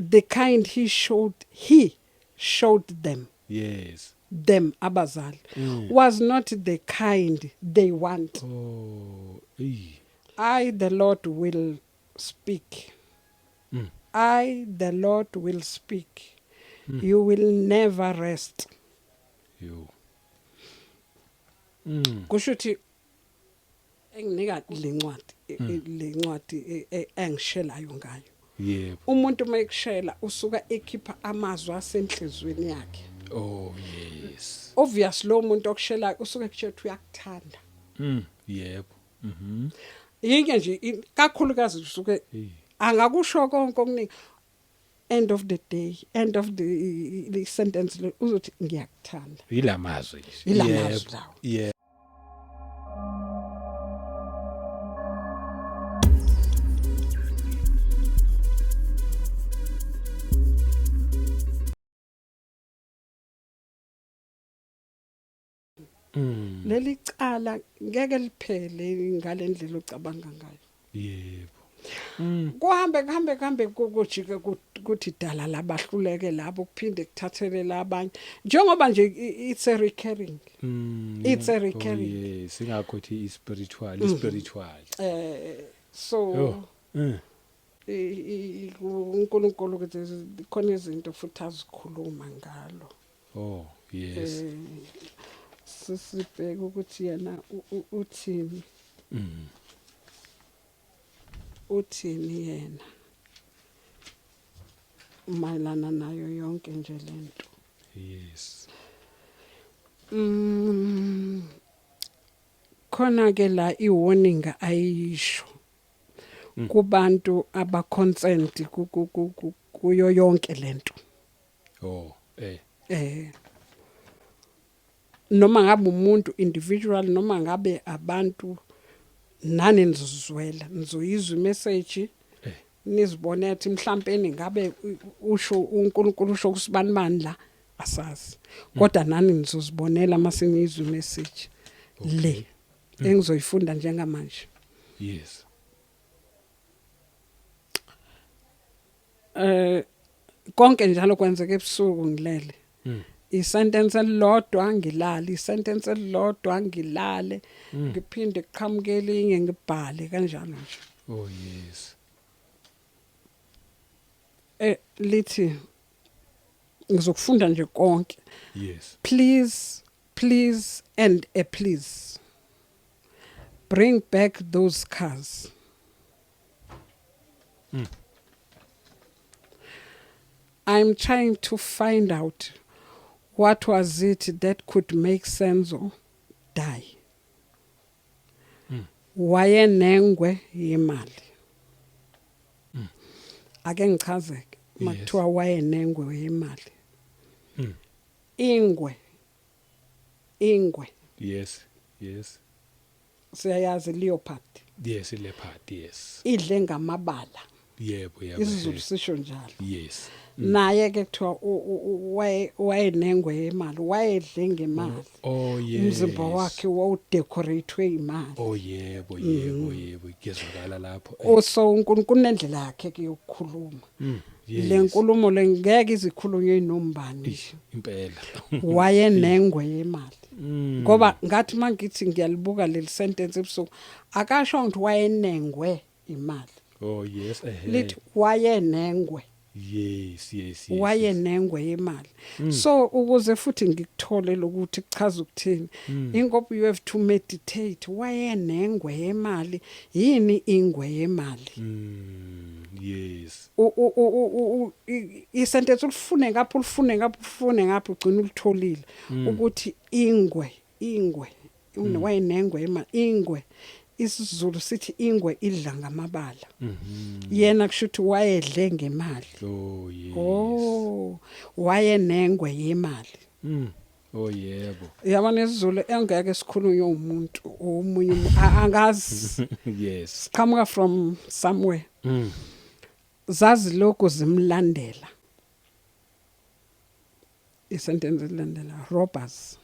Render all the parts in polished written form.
The kind he showed them, them abazali, was not the kind they want. Oh, ey. I, the Lord, will speak. I, the Lord, will speak. You will never rest. Yo. Kusho ukuthi enginika lencwadi engishelayo ngayo. Umuntu mayekushela usuka ekhipha amazwi asenhlizweni yakhe. Oh yes. Obvious, lo muntu okushelayo usuke ekutshela ukuthi uyakuthanda. Yebo. Yinke nje kakhulukazi usuke angakusho konke okuningi, end of the day, end of the sentence le uzothi, "Ngiyakuthanda." Yilamazwi nje. Yilamazwi lawo. Leli cala ngeke liphele ngalendlela ocabanga ngayo. Kuhambe kuhambe kuhambe, kujike kuthi dala labahluleke labo, kuphinde kuthathele labanye, njengoba nje it's a recurring. It's a recurring. Oh, yes, ingakho thi i spiritual, i spiritual. So Oh. uNkulunkulu ukuthi khona izinto futhi azikhuluma ngalo. Oh, yes. Sisibheke ukuthi yena uthini. Uthini yena mayelana nayo yonke nje lento? Yes. Khona ke la i-warning ayisho kubantu aba-concerned kuyo yonke lento. Oh, eh. Noma ngabe umuntu individual, noma ngabe abantu, nani nizozwela, nizoyizwa imessage, nizibone ukuthi mhlambe ngabe usho uNkulunkulu, usho kusibani bani la, asazi, kodwa nani nizozibonela mase niyizwa imessage le engizoyifunda njengamanje. Konke njalo kwenzeka ebusuku ngilele. Isentence elilodwa ngilale, isentence elilodwa ngilale, ngiphinde kuqhamuke elinye ngibhale kanjalo nje. Oh yes. Lithi ngizokufunda nje konke. Please, please and a please, bring back those cars. I'm trying to find out what was it that could make Senzo die. Wayenengwe yemali. Ake ngichazeke makuthiwa wayenengwe yemali. Ingwe. Ingwe. Siyayazi, leopard. Yes, leopard, yes. Idle ngamabala. Yebo. IsiZulu sisho njalo. Yes. Naye ke kuthiwa wayenengwe yemali, wayedle ngemali. Oh yes. Umzimba wakhe wawudecorate imali. Oh yebo, kuyezwakala lapho. So uNkulunkulu nendlela yakhe ke yokukhuluma. Le nkulumo le ngeke izikhulunywe inombani nje. Impela. Wayenengwe yemali. Ngoba ngathi mangithi ngiyalibuka leli sentence ebusuku, akasho ukuthi wayenengwe imali. Oh yes, eh. Lithi wayenengwe. Yes. Wayenengwe yemali. So ukuze futhi ngikuthole lokuthi kuchaza ukuthini, ingoba you have to meditate. Wayenengwe yemali, yini ingwe yemali? Yes. Isentence ulifune ngapha, ulifune ngapha, ulifune ngapha, ugcina ulitholile ukuthi ingwe, ingwe, wayenengwe yemali, ingwe, isiZulu sithi ingwe idla ngamabala. Yena kusho ukuthi wayedle ngemali. Oh yes. Oh, wayenengwe yemali. Oh yebo. Yabona, isiZulu engeke sikhulunywe umuntu omunye angazi. Siqhamuka from somewhere. Zazi lokhu zimlandela. Isentence elandela, robbers.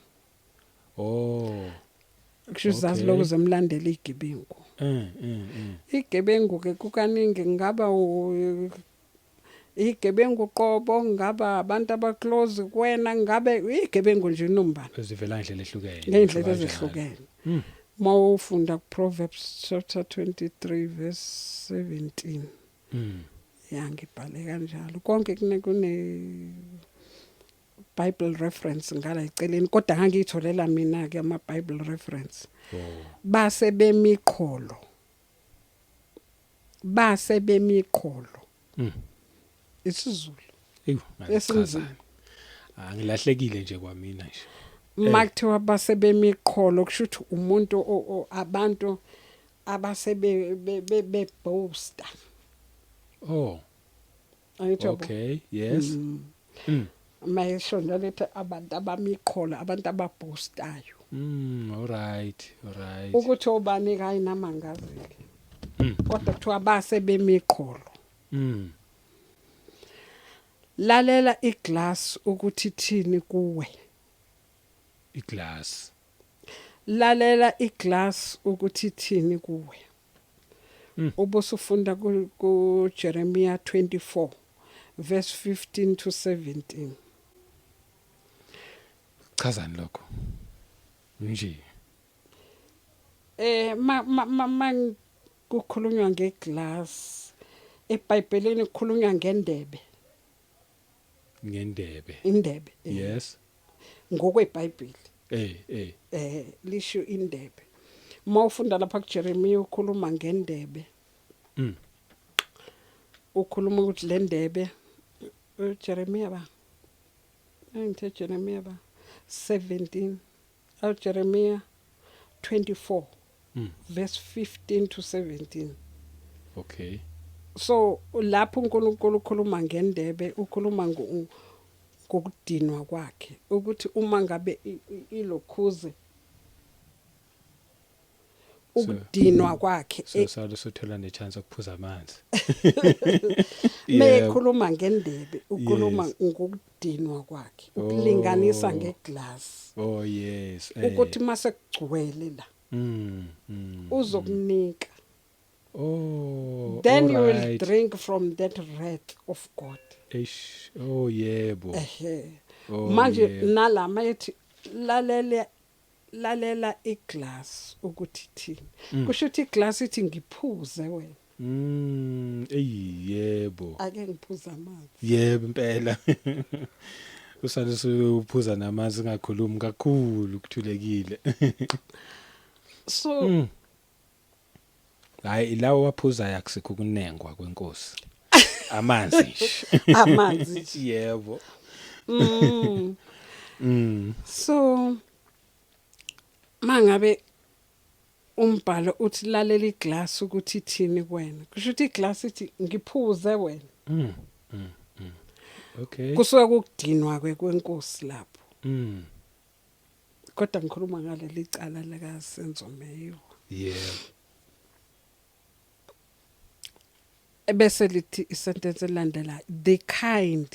Oh. Kusho zazi lokhu zimlandela igebengu. Igebengu ke kukaningi ngaba Igebengu qobo, ngaba abantu abaclose kuwena, ngabe igebengu nje inombani. Ezivela ngendlela ehlukene. Ngey'ndlela kanjalo. ezehlukene. Mawufunda kuProverbs chapter 23 verse 17. Ya, ngibhale kanjalo konke, kune Bible reference ngala eceleni, kodwa ngangiyitholela mina ke ama Bible reference. Base bemiqholo, base bemiqholo. IsiZulu Eyu, esinzima. Angilahlekile nje kwamina nje. Makuthiwa base bemiqholo, kusho ukuthi umuntu abantu abasebe be boaster. Angithi yabo? Okay, yes. Mayesho njalo ethi abantu abamiqholo, abantu ababoastayo. All right, all right. Ukuthi obani kayi namangazi ke, kodwa kuthiwa base bemiqholo. Lalela iglass ukuthi thini kuwe. Iglass. Lalela iglass ukuthi thini kuwe. Ubusufunda ku Jeremiah 24 verse 15 to 17. Chazani lokho nje. Ma kukhulunywa ngeglass eBhayibhelini, kukhulunywa ngendebe. Ngendebe. Indebe. NgokweBhayibheli. Lisho indebe. Mawufunda lapha kuJeremiah, ukhuluma ngendebe. Ukhuluma ukuthi le ndebe, uJeremiah ba, ngithe Jeremiah ba 17, aw, Jeremiah 24 verse 15 to 17. So lapho uNkulunkulu ukhuluma ngendebe, ukhuluma ngokudinwa kwakhe, ukuthi uma ngabe ilokhuze ukudinwa kwakhe. So salo sothola nechance ukuphuza amanzi. Mekhuluma ngendebe, ukhuluma ngokudinwa kwakhe, ukulinganisa ngeglass. Oh yes. Ukuthi mase kugcwele la, uzokunika. Then you will drink from that wrath of God. Eish, oh yebo. Ehe. Oh, manje yebo. Nalama ethi lalela, lalela iglass ukuthi thini, kusho ukuthi iglass ithi ngiphuze wena. Ey yebo. Ake ngiphuze amanzi. Yebo impela. Usale suphuza namanzi, ngakhulumi kakhulu, kuthulekile. So Hayi, lawo waphuza akusikho kunengwa kwenkosi. Amanzi nje. Amanzi nje. Yebo. So mangabe umbhalo uthi lalela iglass ukuthi ithini kuwena, kusho ukuthi iglass ithi ngiphuze wena. Kusuke kukudinwa ke kwenkosi lapho. Kodwa ngikhuluma ngaleli cala lika Senzo Meyiwa. Ebese lithi isentence elandela, the kind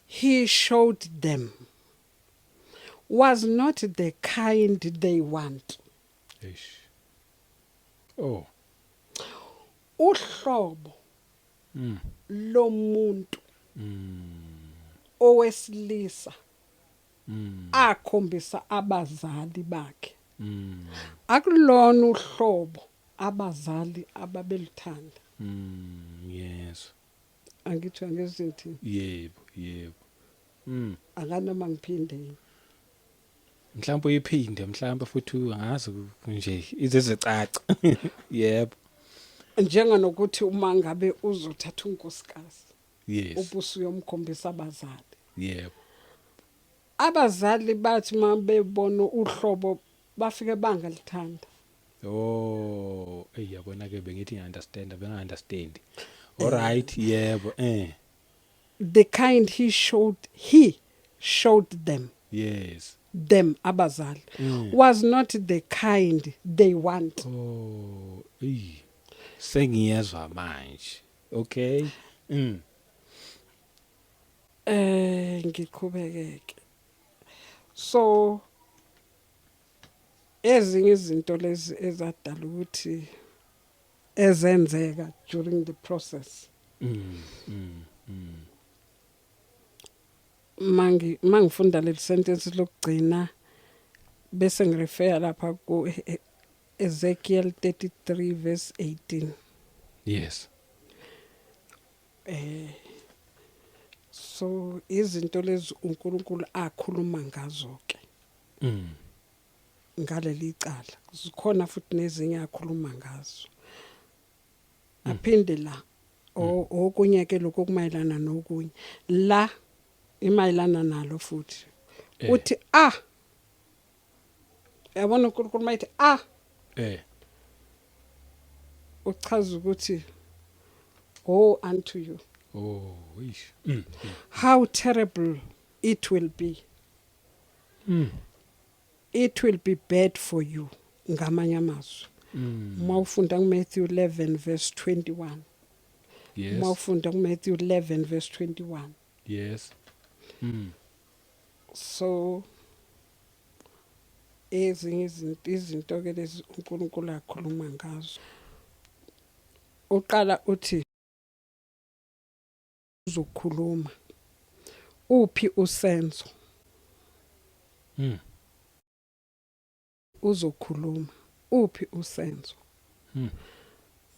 he showed them was not the kind they want. Eish. Oh. Uhlobo lomuntu owesilisa akhombisa abazali bakhe akulona uhlobo abazali ababeluthanda. Yes. Angithi angizinthi? Yebo, yebo. Akanoma ngiphinde. Mhlawumbe uyiphinde, mhlawumbe futhi angazi nje izezecaca. Yebo. Njenganokuthi uma ngabe uzothatha unkosikazi, ubusu uyomkhombisa abazali. Abazali bathi mabebona uhlobo bafike bangalithanda. Oh, ey yabona ke, bengithi ngiunderstand, benga understand. All right, yebo, eh. The kind he showed them, them abazali, was not the kind they want. Oh, ey. Sengiyezwa manje. Okay. Ngiqhubekeke. So ezinye izinto lezi ezadala ukuthi ezenzeka during the process. Mangi mangifunda leli sentence lokugcina bese ngirefer lapha ku Ezekiel 33 verse 18. Yes. So izinto lezi uNkulunkulu akhuluma ngazo ke ngaleli cala, zikhona futhi nezinye akhuluma ngazo. Aphinde la okunye ke lokho kumayelana nokunye la imayelana nalo futhi. Uthi ah, yabona uNkulunkulu mayithi ah, uchaza ukuthi woe unto you. Oh, ish. How terrible it will be. It will be bad for you, ngamanye amazwi. Uma ufunda kuMatthew 11 verse 21. Uma ufunda kuMatthew 11 verse 21. Yes. So ezinye izinto ke lezi uNkulunkulu akhuluma ngazo. Uqala uthi uzokhuluma uphi usenzo. Uzokhuluma uphi usenzo.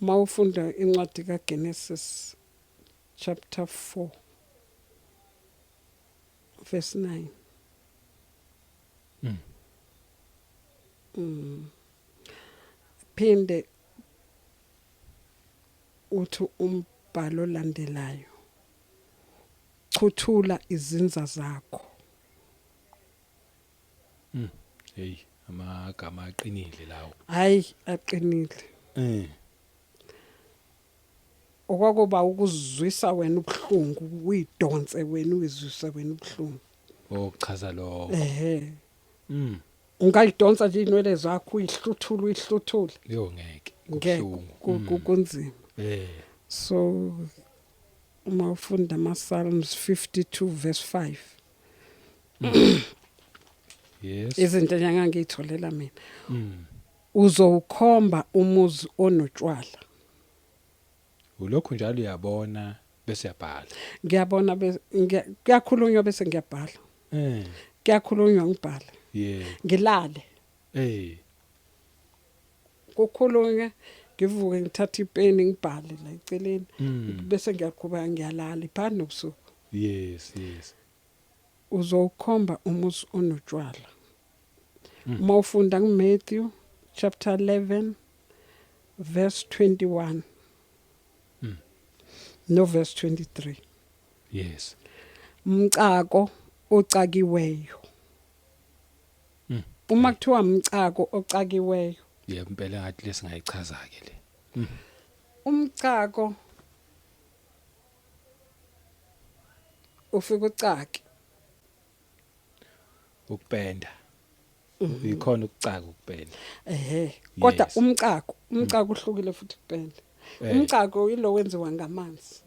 Mawufunda incwadi kaGenesis chapter 4 verse 9. Phinde uthi umbhalo olandelayo, chuthula izinza zakho. Hey, amagama aqinile lawo. Hayi, aqinile. Okwakuba ukuzwisa wena ubuhlungu, uyidonse wena, uyizwise wena ubuhlungu. Okuchaza lokho. Ehhe. Ungayidonsa nje inwele zakho, uyihluthule, uyihluthule. Yo, ngeke. Ngeke. Kubuhlungu. Kunzima. So uma ufunda ama Psalms 52 verse 5. Yes. Izinto engangiyitholela mina. Uzowukhomba umuzi onotshwala. Ulokhu njalo uyabona bese uyabhala. Ngiyabona, kuyakhulunywa bese ngiyabhala. Kuyakhulunywa ngibhala. Ngilale. Kukhulunywe ngivuke ngithathe ipeni ngibhale la eceleni. Bese ngiyaqhubeka ngiyalala iphani nobusuku. Yes, yes. Uzowukhomba umuzi onotshwala. Uma ufunda kuMatthew chapter 11 verse 21. No verse 23. Yes. Umcako ocakiweyo. Uma kuthiwa umcako ocakiweyo. Yebo, impela ngathi lesingayichaza ke le. Umcako ufika ucake. Ukupenda. Ikhona ukucaka ukupenda. Ehhe, kodwa umcako uhlukile futhi kupenda. Umcako ilo wenziwa ngamanzi.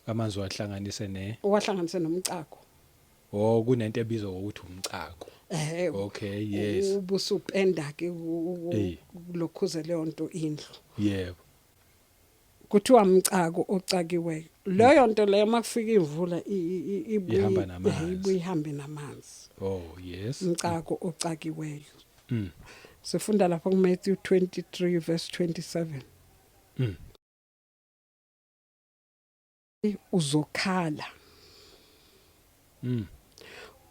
Amanzi wahlanganise ne Wahlanganise nomcako. Oh, kunento ebizwa ngokuthi umcako. Okay, yes. Ubusupenda ke lokhuze leyo nto indlu. Yebo. Kuthiwa umcako ocakiweyo. Leyo nto leyo makufika imvula ihamba namanzi. Ibuye ihambe namanzi. Oh, yes. Umcako ocakiweyo. Sifunda lapha ku Matthew 23 verse 27. Uzokhala.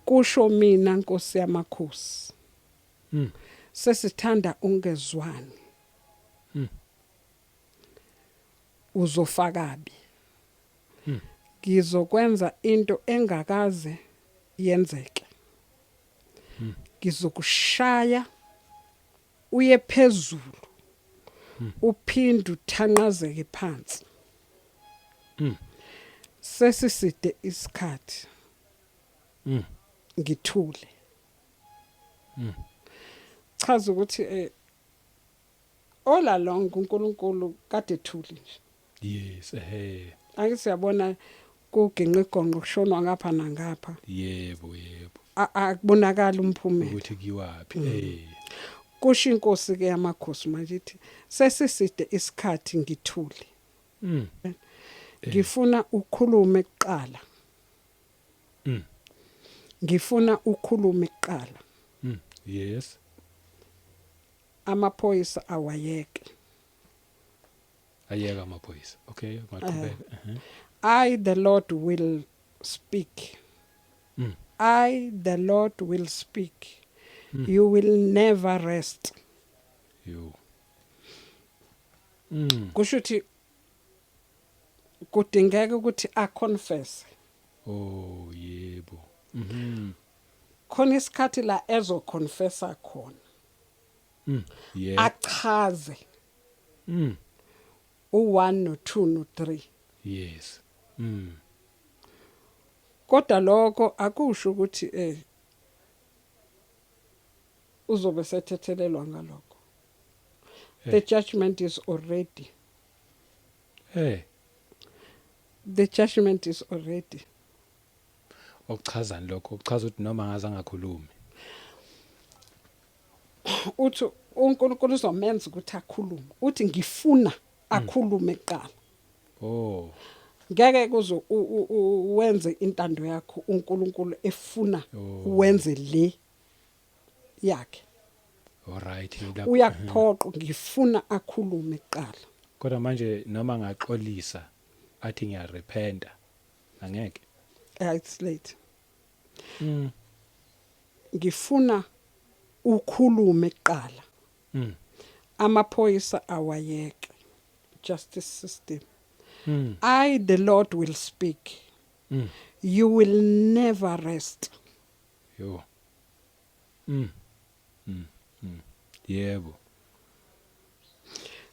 Kusho mina Nkosi yamakhosi. Sesithanda ungezwani. Uzofakabi. Ngizokwenza into engakaze yenzeke. Ngizokushaya uye phezulu. Uphinde uthanqazeke phansi. Sesiside isikhathi. Ngithule. Chaza ukuthi all along uNkulunkulu kade ethule nje. Yes, ehe. Ake siyabona kuginqa igonqo kushonwa ngapha nangapha. Yebo, yebo. Akubonakala umphumela ukuthi kuyiwaphi. Kusho inkosi ke yamakhosi manje ithi sesiside isikhathi ngithule. Ngifuna ukhulume kuqala. Ngifuna ukhulume kuqala. Yes. Amaphoyisa awayeke. Ayeka amaphoyisa. Okay, ungaqhubeka. I the Lord will speak. I the Lord will speak. You will never rest. Yo. Kusho ukuthi kudingeka ukuthi a confess. Oh, yebo. Khona isikhathi la ezo confessa khona. Achaze. U1 no2 no3. Yes. Kodwa lokho akusho ukuthi uzobe sethethelelwa ngalokho. The judgment is already. The judgment is already. Okuchazani lokho? Okuchaza ukuthi noma ngaze angakhulumi. Uthi uNkulunkulu uzomenza ukuthi akhulume. Uthi ngifuna akhulume kuqala. Oh. Ngeke kuze wenze intando yakho uNkulunkulu efuna wenze le yakhe. All right, lapho uyakuphoqa ngifuna akhulume kuqala. Kodwa manje noma ngaxolisa athi ngiyarepenta angeke. It's late. Ngifuna ukhulume kuqala. Amaphoyisa awayeke. Justice system. I the Lord will speak. You will never rest. Yo. Yebo.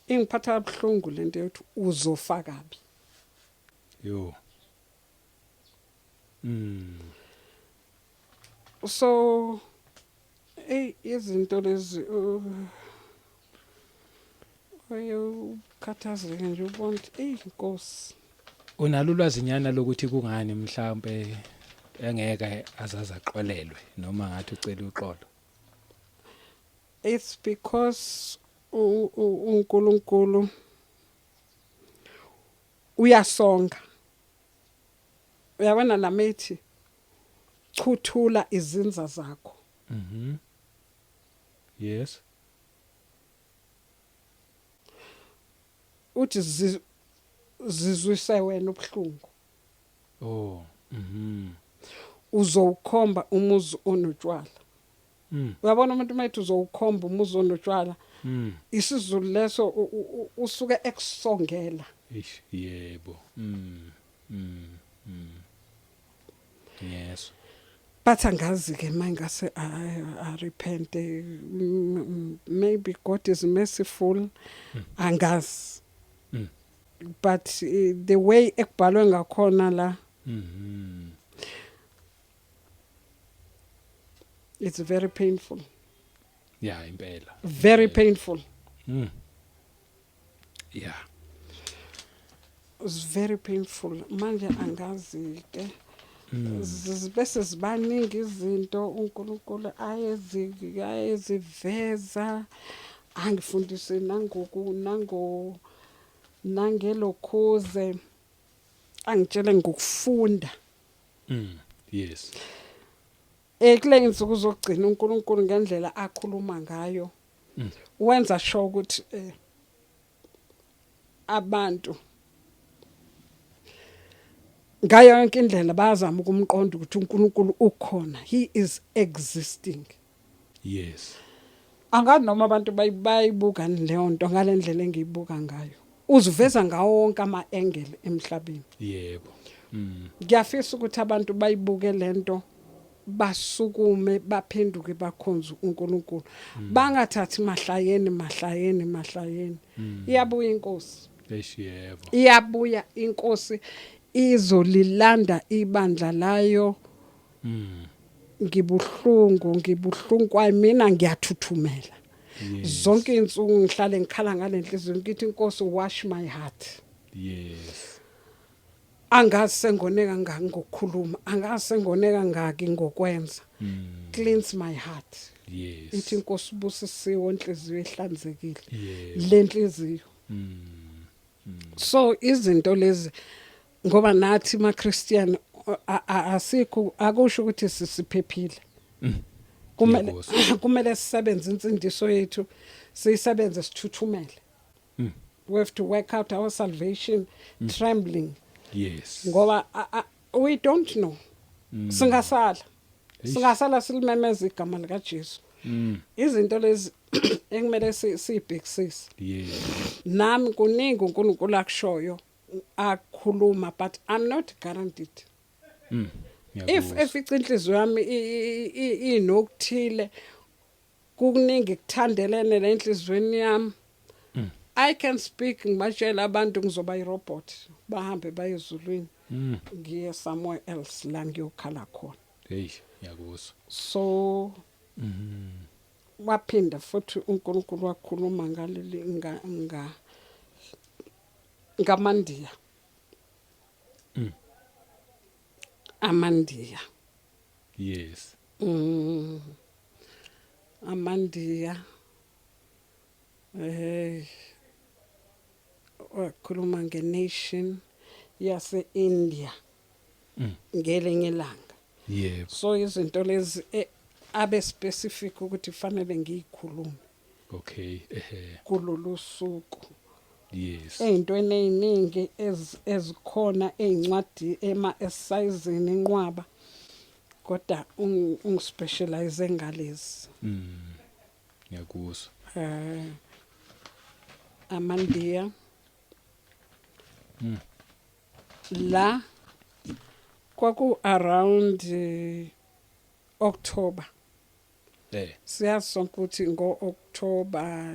Ingiphatha kabuhlungu lento yokuthi uzofa kabi. Yo. So izinto lezi uyukhathazeke nje ubona ukuthi Nkosi. Unalo ulwazi nyana lokuthi kungani mhlawumbe engeke azazaxolelwe noma ngathi ucela uxolo? It's because uNkulunkulu uyasonga. Uyabona lamethi chuthula izinza zakho. Yes. Uthi zizwise wena ubuhlungu. Oh. Uzowukhomba umuzi onotshwala. Uyabona umuntu mayithi uzowukhomba umuzi onotshwala. IsiZulu leso usuke ekusongela. Eish, yebo. Yes. But angazi ke mangase I repent, maybe God is merciful. Angazi. But the way ekubhalwe ngakhona la, it's very painful. Yeah, impela. Very painful. Yeah. It's very painful. Manje angazi ke. Bese zibaningi izinto uNkulunkulu ayeziveza angifundise nangoku nango nangelokhuze angitshele ngokufunda. Yes. Kule insuku zokugcina uNkulunkulu ngendlela akhuluma ngayo. Wenza sure ukuthi abantu ngayo yonke indlela bayazama ukumqonda ukuthi uNkulunkulu ukhona, he is existing. Yes. Angazi noma abantu bayibuka leyo nto ngalendlela engiyibuka ngayo. Uziveza ngawo wonke ama-angle emhlabeni. Yebo. Ngiyafisa ukuthi abantu bayibuke lento, basukume baphenduke bakhonze uNkulunkulu. Bangathathi mahlayeni mahlayeni mahlayeni. Iyabuya inkosi. Eish, yebo. Iyabuya inkosi izolilanda ibandla layo. Ngibuhlungu kwaye mina ngiyathuthumela. Yes. Zonke insuku ngihlale ngikhala ngalenhliziyo ngithi inkosi wash my heart. Yes. Angazi sengoneka ngaki ngokukhuluma, angazi sengoneka ngaki ngokwenza. Cleanse my heart. Yes. Ithi inkosi ubusisiwe inhliziyo ehlanzekile. Yes. Lenhliziyo. So izinto lezi Ngoba nathi maChristian asikho, akusho ukuthi sisiphephile. Kumele Ngiyakuzwa. kumele sisebenze insindiso yethu, siyisebenze sithuthumele. We have to work out our salvation trembling, ngoba we don't know, singasala, singasala silimemeza igama lika Jesu. Izinto lezi ekumele siyibhekisise. Nami kuningi uNkulunkulu akushoyo, akukhuluma, but I'm not guaranteed. If efica inhliziyo yami inokuthile, kukuningi kuthandelene lenhlizweni yami, I can speak, ngibatshela abantu, ngizoba irobot, bahambe baye ezulwini, ngiye somewhere else la ngiyokhala khona. Hey, ngiyakuzwa. So waphinda futhi uNkulunkulu wakhuluma ngaleli nga nga ngamandiya. Amandiya. Amandiya, wakhuluma ngenation yase India ngelinye ilanga. So izinto lezi abe specific ukuthi fanele ngiyikhulume Okay ehe kulolu suku. Ey'ntweni ey'ningi ezikhona ey'ncwadi ema esayizini inqwaba, kodwa ungispecialize ngalezi. Ngiyakuzwa. Amandiya la kwaku around October. Siyazi sonke ukuthi ngo-October,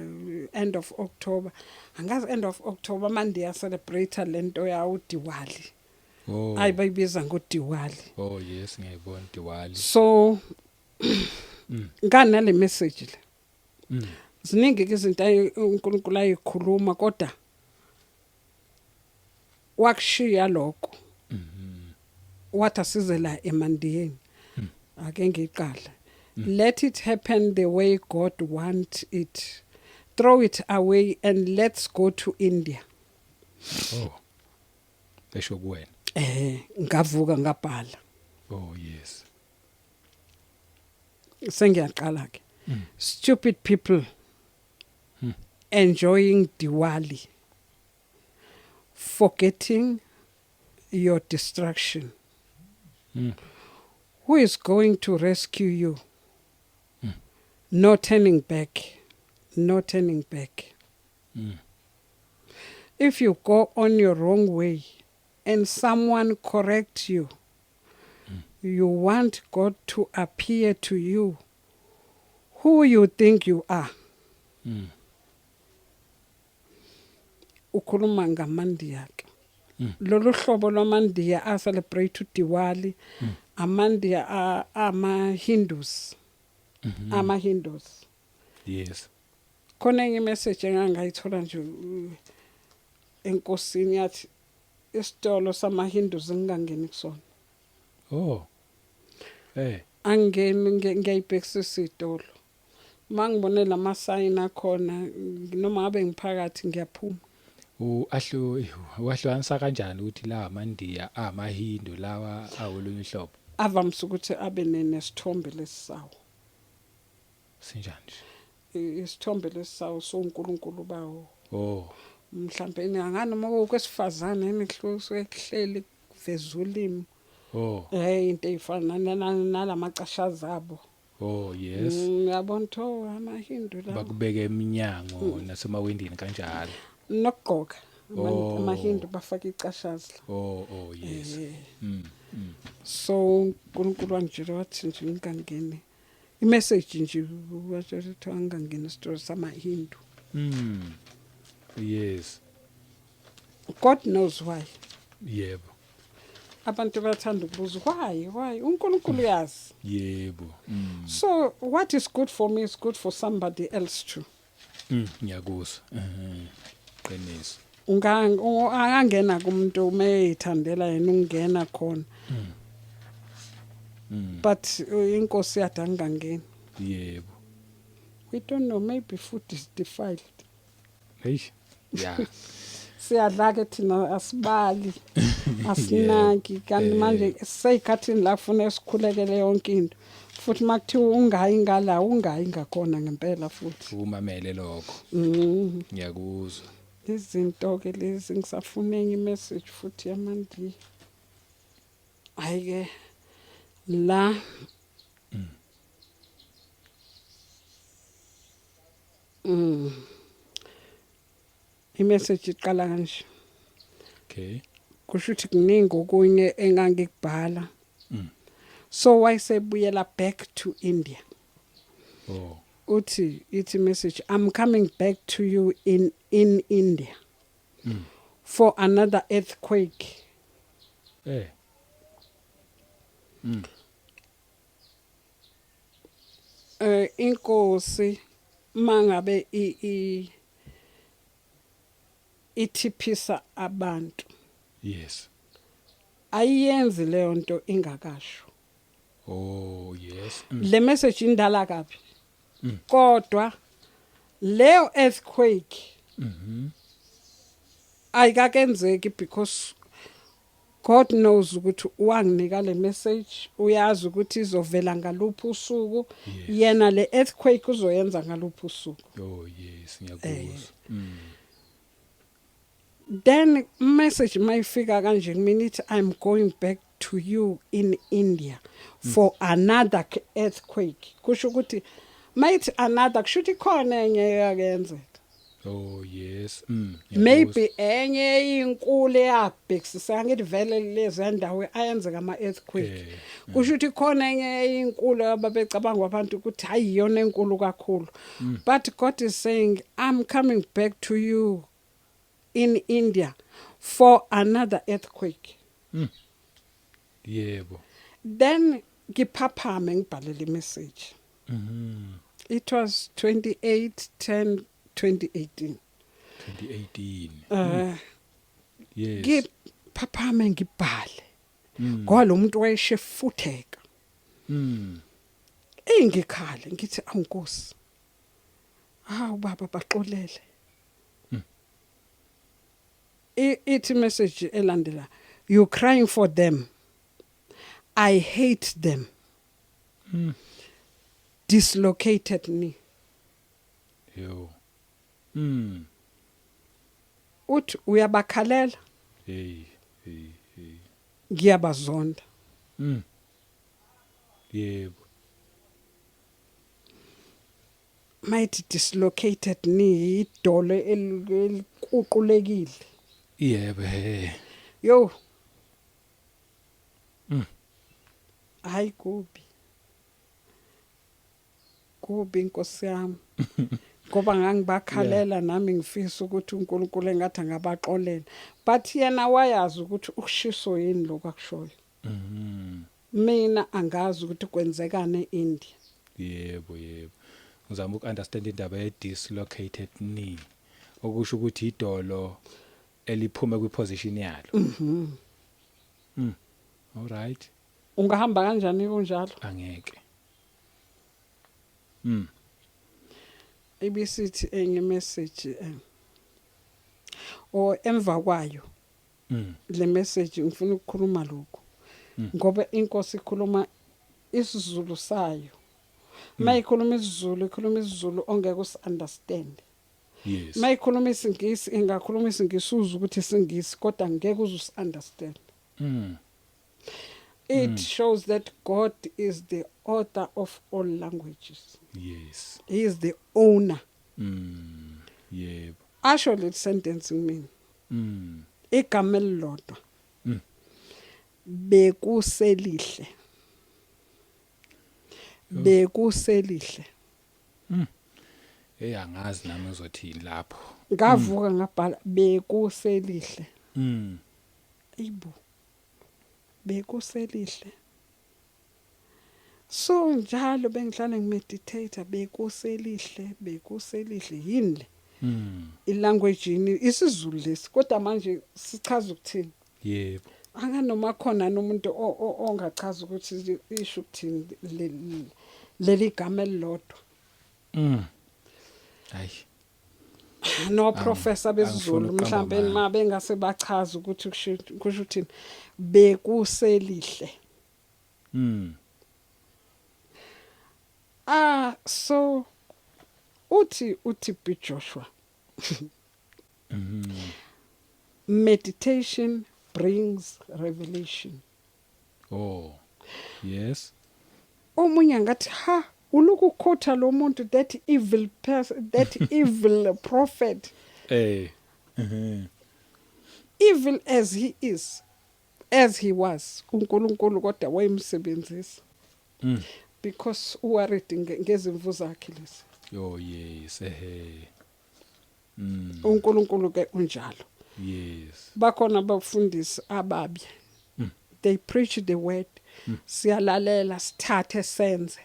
end of October, angazi, end of October amandiya celebrate lento yawo Diwali. Ayi, bayibiza ngoDiwali. Oh yes, ngiyayibona Diwali. So nganale message le. Ziningi ke izinto uNkulunkulu ayikhuluma, kodwa wakushiya lokho, wathi asize la emandiyeni. Ake ngiqala: "Let it happen the way God want it. Throw it away and let's go to India." Oh, esho kuwena? Ngavuka ngabhala. Oh yes. Sengiyaqala ke: "Stupid people enjoying Diwali, forgetting your destruction. Who is going to rescue you? No turning back, no turning back. If you go on your wrong way and someone correct you, you want God to appear to you. Who you think you are?" Ukhuluma ngamandiya ke. Lolu hlobo lwamandiya a celebrate uDiwali, amandiya ama Hindus, ama Hindus. Khona enye message engangayithola nje enkosini, yathi isitolo sama Hindus ngingangeni kusona. Oh eh. Angeni, ngiyayibhekisisa isitolo, mangibone lama sign akhona, noma ngabe ngiphakathi ngiyaphuma. U ahlu wahlukanisa kanjani ukuthi la amandiya amaHindu, lawa awolunye uhlobo? Avamise ukuthi abe nesithombe lesisawo. Sinjani nje? Isithombe lesisawo soNkulunkulu bawo. Oh. Mhlambe angani noma kwesifazane enihlusuke kuhleli kuveza ulimi. Oh. Into eyifana nalamacashaza abo. Oh yes. Yabona tho amaHindu la. Bakubeke eminyango nasemawindini kanjalo. Nokugqoka. Oh. AmaHindu bafaka icashaza. Oh yes. So uNkulunkulu wangitshela, wathi nje ngingangeni, imessage nje wathi angangeni esitolo samaHindu. Yes. God knows why. Abantu bathanda ukubuza why, uNkulunkulu uyazi. yebo mm. So what is good for me is good for somebody else too. Ngiyakuzwa, qiniso. Angangena kumuntu umeyithandela yena ungena khona, but inkosi yathi angangeni. We don't know, maybe food is defiled. Hey, yeah. Siyadla ke thina, asibali, asinaki. Kanti manje seyikhathini la kufuna sikhulekele yonke into, futhi makuthiwa ungayi ngala, ungayi ngakhona ngempela futhi. Umamele lokho. Ngiyakuzwa. Izinto ke lezi, ngisafuna enye imessage futhi yamandi. Hayi ke la, imessage iqala kanje. Kusho ukuthi kuningi okunye engangikubhala. So wayesebuyela back to India. Uthi, ithi message, "I'm coming back to you in India for another earthquake." Inkosi mangabe i i ithiphisa abantu, ayiyenzi leyo nto ingakasho. Oh yes. Le message indala kabi, kodwa leyo earthquake ayikakenzeki because God knows ukuthi wanginika le message, uyazi ukuthi izovela ngaluphi usuku. Yena le earthquake uzoyenza ngaluphi usuku. Oh yes, ngiyakuzwa. Then message mayifika kanje kumina, ithi, "I'm going back to you in India for another earthquake." Kusho ukuthi mayithi another, kusho ukuthi khona enye eyakenzeka. Oh yes. Ngiyakuzwa. Maybe enye inkulu eyabhekisisa, ngithi vele lezi ndawo ayenzeka ama earthquake. Kusho ukuthi khona enye inkulu ababecabanga abantu ukuthi hayi, iyona enkulu kakhulu, but God is saying, "I'm coming back to you in India for another earthquake." Then ngiphaphame, ngibhalele imessage. It was 28 10 2018. 2018. Ngiphaphame, ngibhale ngoba lo muntu wayeshefutheka. Engikhale ngithi, "Awunkosi, hawu baba, baxolele." Ithi message elandela, "You crying for them, I hate them." Dislocated knee. Yo. Uthi uyabakhalela, Hey, hey, hey. ngiyabazonda. Yebo. Might dislocated knee, idolo elikuqulekile. Yebo he. Yo. Hayi, kubi. Kubi inkosi yami. Ngoba ngangibakhalela nami, ngifisa ukuthi uNkulunkulu engathi angabaxolela. But yena wayazi ukuthi ukushiso yini lokho akushoyo. Mina angazi ukuthi kwenzekani eIndia. Yebo. Ngizama ukunderstand indaba ye dislocated knee. Okusho ukuthi idolo eliphume kwiposition yalo. All right. Ungahamba kanjani kunjalo? Angeke. Ibisithi enye message o emva kwayo le message, ngifuna ukukhuluma lokhu ngoba inkosi ikhuluma isiZulu sayo. Mayikhuluma isiZulu, ikhuluma isiZulu ongeke usunderstand. Mayikhuluma isiNgisi, ingakhuluma isiNgisi uzwe ukuthi isiNgisi, kodwa ngeke uze usunderstand. It shows that God is the author of all languages. He is the owner. Yebo. Asho le sentence kumina, igama elilodwa, "Bekuselihle, bekuselihle." Hey, angazi nami uzothini lapho. Ngavuka ngabhala, "Bekuselihle." Ibu, bekuselihle. So njalo bengihlale ngimeditate, "Bekuselihle, bekuselihle." Yini le? Ilanguage yini? isiZulu lesi, kodwa manje sichaza ukuthini? Anganoma khona nomuntu ongachaza ukuthi isho ukuthini leli gama elilodwa. Hayi. No professor Angifuni besiZulu ukuqamba mhlambe amanga. ma bengase bachaza ukuthi kusho ukuthini bekuselihle. Ah, so uthi B Joshua, meditation brings revelation. Oh yes. Omunye angathi, ha, ulukukhotha lo muntu, that evil person, that evil prophet. Evil as he is, as he was, uNkulunkulu kodwa wayemsebenzisa because uworried ngezimvu zakhe lezi. Oh yes, ehe. uNkulunkulu ke unjalo. Bakhona abafundisi ababi. They preach the word, siyalalela, sithathe, senze.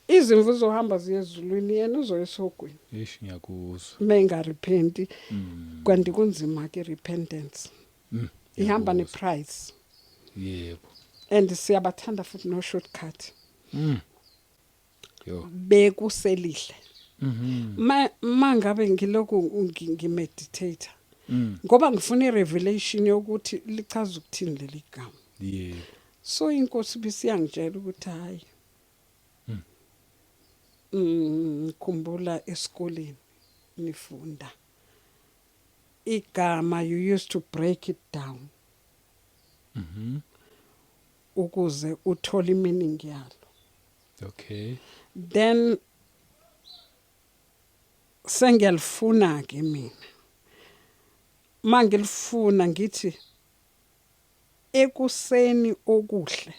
Izimvu zohamba ziye ezulwini, yena uzoya esihogweni. Eish, ngiyakuzwa. Mengarepenti. Kanti kunzima ke repentance. Ihamba Ngiyakuzwa. neprice. And siyabathanda futhi no shortcut. Yo. Bekuselihle. Ma mangabe ngiloku ngimeditate ngoba ngifuna irevelation yokuthi lichaza ukuthini leli gama. So inkosi bisiyangitshela ukuthi hayi, khumbula esikoleni nifunda igama, you used to break it down ukuze uthole meaning yalo. Then sengiyalifuna ke mina, mangilifuna ngithi ekuseni okuhle,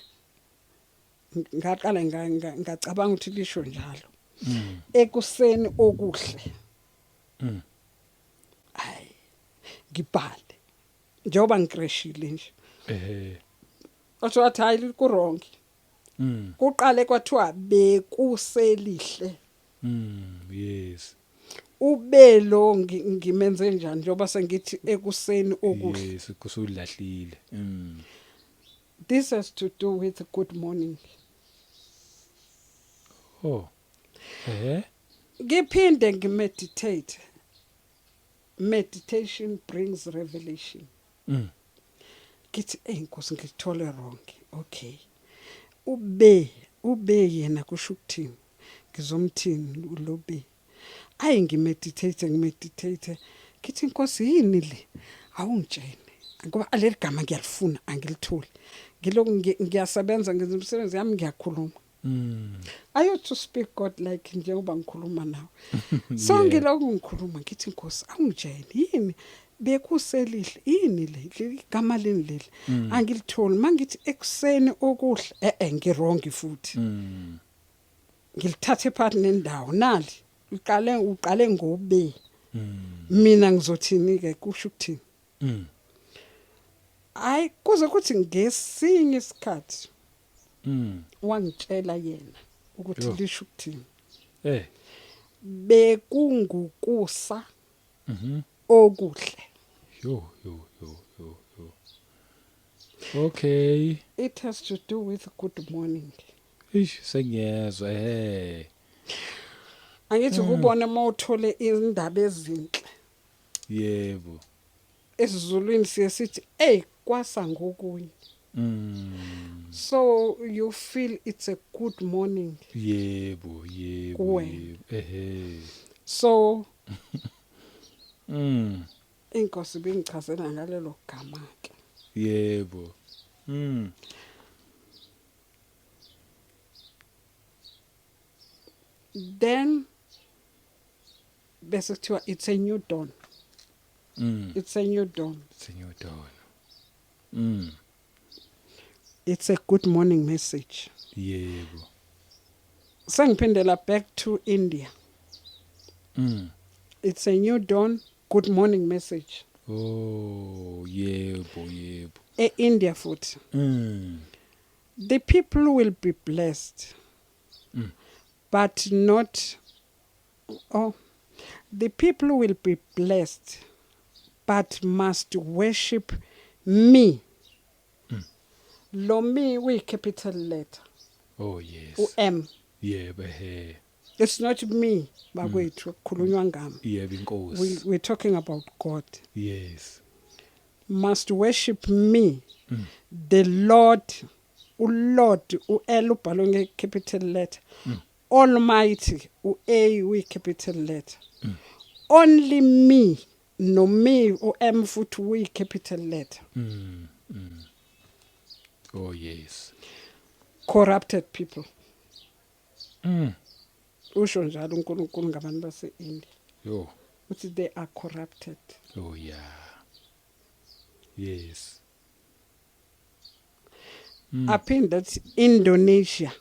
ngaqala ngacabanga ukuthi lisho njalo, ekuseni okuhle. Hayi, ngibhale njengoba ngikreshile nje. Wathi hayi, ku wrong. Kuqale kwathiwa bekuselihle. Yes. Ubelo ngimenze njani njengoba sengithi ekuseni okuhle? Yes, kusulahlile. This has to do with good morning. Oh. Ngiphinde ngimeditate. Meditation brings revelation. Ngithi, "Ey Nkosi, ngithole wrong." Okay, ube yena kusho ukuthini? Ngizomthini lo be? Ayi, ngimeditate, ngimeditate, ngithi, "Inkosi, yini le? Awungitshene ngoba aleli gama ngiyalifuna, angilitholi." Ngiloku ngiyasebenza, ngenza imisebenzi yami, ngiyakhuluma. I used to speak God like njengoba ngikhuluma nawe. So ngiloku ngikhuluma ngithi, "Inkosi, awungitshene yini bekuselihle, yini le igama lini leli? Angilitholi. Mangithi ekuseni okuhle, eh ngiwrong futhi." Ngilithathe phakathi nendawo, nali uqale uqale ngobe. Mina ngizothini ke? Kusho ukuthini? Hayi, kuze kuthi ngesinye isikhathi wangitshela yena ukuthi Yo. lisho ukuthini. Bekungukusa okuhle. Yo yo yo yo yo. Okay. It has to do with good morning. Ish, sengiyezwa eh. Angithi kubona mawuthole indaba ezinhle. EsiZulwini siye sithi, "Hey, kwasa ngokunye." So you feel it's a good morning Yebo, yebo, kuwena. yebo. Ehe. So inkosi bingichazela ngalelo gama ke. Yebo. Then bese kuthiwa it's a new dawn. It's a new dawn. It's a new dawn. It's a good morning message. Sengiphindela back to India. It's a new dawn, good morning message. Oh, yebo, yebo. E-India futhi. The people will be blessed. But not, oh, the people will be blessed but must worship me. Lo me we capital letter. Oh yes. U M. Yebo, he. It's not me, bakwethu, kukhulunywa ngami. Yebo, inkosi. We're talking about God. Must worship me, the Lord, uLord, uL ubhalwe nge capital letter, Almighty, uA uyi capital letter, only me, no me, uM futhi uyi capital letter. Oh yes. Corrupted people. Usho njalo uNkulunkulu ngabantu base-India, Yo. uthi they are corrupted. Oh yeah. Yes. Aphinde athi Indonesia,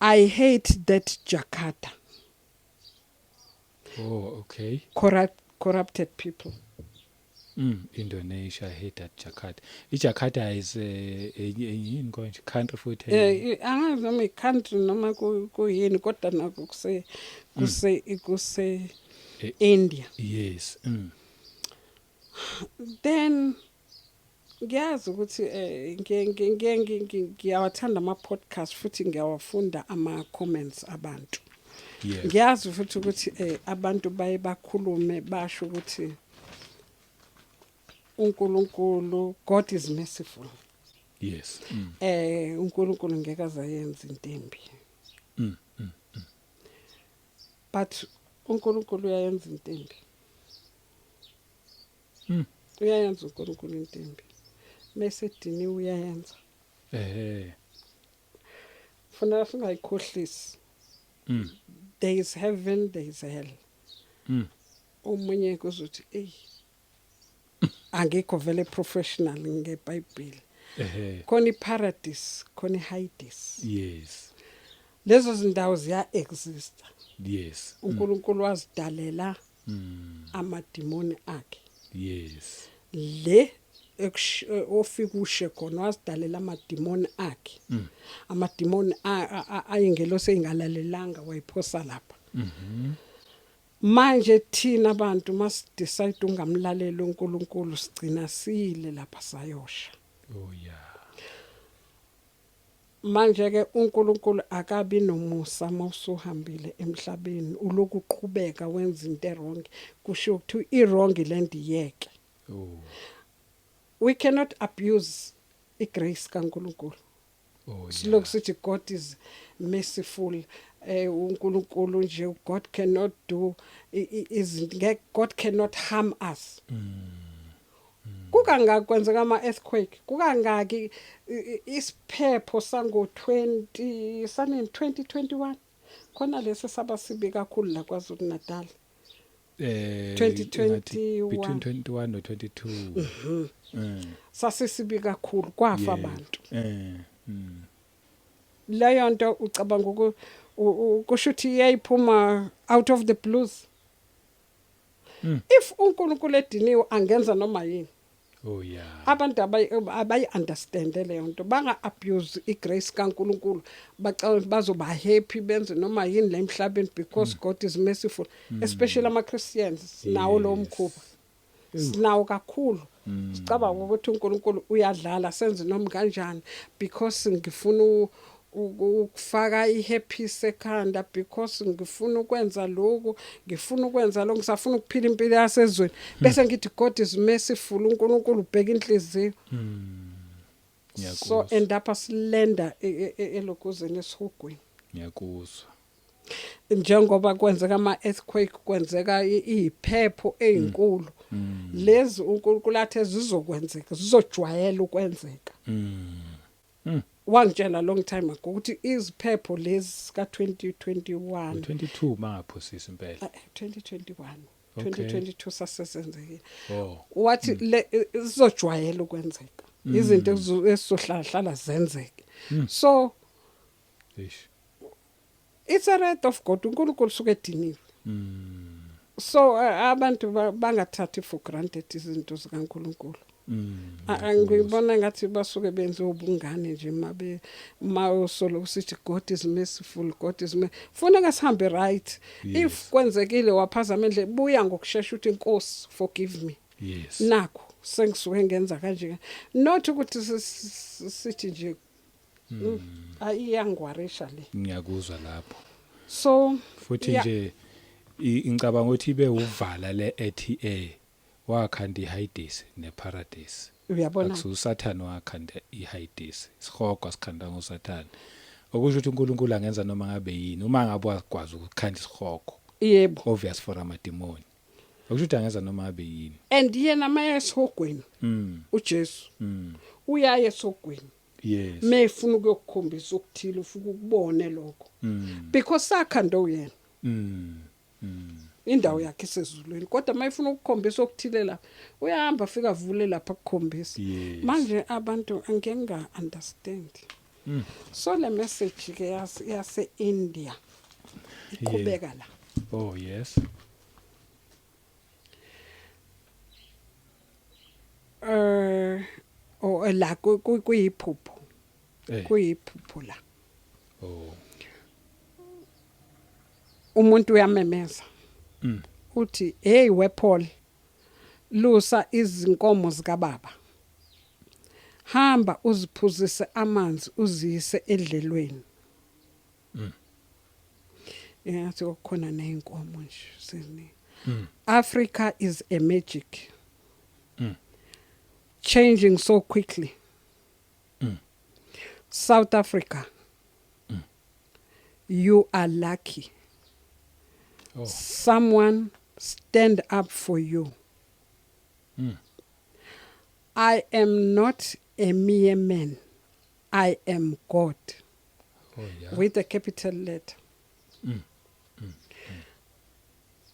I hate that Jakarta. Oh, okay. Corrupted people. Indonesia, I hate that Jakarta. IJakarta is yini konje, country futhi? Angazi noma i-country noma kuyini, kodwa nako kuse India. Then ngiyazi ukuthi ngiyawathanda ama podcast futhi ngiyawafunda ama comments abantu. Ngiyazi futhi ukuthi abantu baye bakhulume basho ukuthi uNkulunkulu, God is merciful. uNkulunkulu ngeke azayenza into embi. But uNkulunkulu uyayenza into embi. Uyayenza uNkulunkulu into embi. Mase ediniwe uyayenza. Funa singayikhohlisi. There is heaven, there is hell. Omunye kuzothi, "Ey, angikho vele professional ngeBhayibheli." Khona iparadise, khona iHades. Lezo zindawo ziya exist. uNkulunkulu wazidalela amadimoni akhe. Le ofika ushe khona, wazidalela amadimoni akhe. Amadimoni ayingelosi engalalelanga, wayiphosa lapha. Manje thina abantu must decide ungamlaleli uNkulunkulu, sigcina sile lapha, sayosha. Oh yeah. Manje ke uNkulunkulu akabi nomusa mawusuhambile emhlabeni, uloku uqhubeka wenza into wrong, kusho ukuthi i wrong lento iyeke. Oh. We cannot abuse igrace kaNkulunkulu. Silokhu sithi God is merciful, uNkulunkulu nje, God cannot do izinto, God cannot harm us. Kukangaki kwenzeka ama earthquake, kukangaki isiphepho sango 20 saneni, 2021, khona lesi saba sibi kakhulu la KwaZulu Natal. 2021. Between 21 no 22. Sasisibi kakhulu, kwafa abantu. Leyo nto ucabanga kusho ukuthi iyayiphuma out of the blues? If uNkulunkulu ediniwe angenza noma yini. Oh yeah. Abantu abayi understand leyo nto, banga abuse igrace kaNkulunkulu, bacabanga bazoba happy benze noma yini la emhlabeni because God is merciful, especially ama Christians sinawo lo mkhuba, sinawo kakhulu. Sicabanga ukuthi uNkulunkulu uyadlala, senze noma kanjani because ngifuna ukufaka ihappy ekhanda, because ngifuna ukwenza lokhu, ngifuna ukwenza lokhu, ngisafuna ukuphila impilo yasezweni, bese ngithi God is merciful, uNkulunkulu ubheka inhliziyo. So Ngiyakuzwa. End up silenda elokuzeni, esihogweni. Ngiyakuzwa. Njengoba kwenzeka ama earthquake, kwenzeka iziphepho ezinkulu, lezi uNkulunkulu athe zizokwenzeka, zizojwayela ukwenzeka. Wangitshela long time ago ukuthi iziphepho lezi ka 2021. U22 mangaphosisi impela. 2021. 2022 sasesenzekile. Oh. Wathi le zizojwayela ukwenzeka, izinto esizohlala zenzeke, so Eish. it's a wrath of God, uNkulunkulu suke ediniwe. So abantu bangathathi for granted izinto zikaNkulunkulu. Ngibona ngathi basuke benze ubungane nje mabe mawusolo usithi God is merciful, God is funeka sihambe right. If kwenzekile waphazama endle, buya ngokushesha uthi, "Inkosi, forgive me." Nakho sengisuke ngenza kanje, not ukuthi sithi nje Ayiyangiwarisha le. Ngiyakuzwa lapho. So futhi nje ngicabanga ukuthi ibe uvala le ethi wakhanda iHades neParadise. Uyabona. Akususathana wakhanda iHades, isihogo sikhanda ngosathana, okusho ukuthi uNkulunkulu angenza noma ngabe yini uma ngabe wakwazi ukukhanda isihogo. Obvious for amadimoni, okusho ukuthi angenza noma ngabe yini. And yena maye esihogweni, uJesu uyaye esihogweni mayefuna ukuyokukhombisa ukuthile, ufuna ukubone lokho, because sakhanda uyena. Indawo yakhe isezulwini, kodwa mayefuna ukukhombisa okuthile la, uyahamba afika avule lapha akukhombisa. Manje abantu angeke nga understand. So le message ke yase India iqhubeka la. Oh yes. Oh, la kuyiphupho. Kuyiphupho la. Oh. Umuntu uyamemeza. Uthi, "Hey we Paul, lusa izinkomo zikababa. Hamba uziphuzise amanzi, uziyise edlelweni." Yathi kukhona nezinkomo nje sini. Africa is a magic. Changing so quickly. South Africa. You are lucky. Oh. Someone stand up for you. I am not a mere man. I am God. Oh yeah. With a capital letter.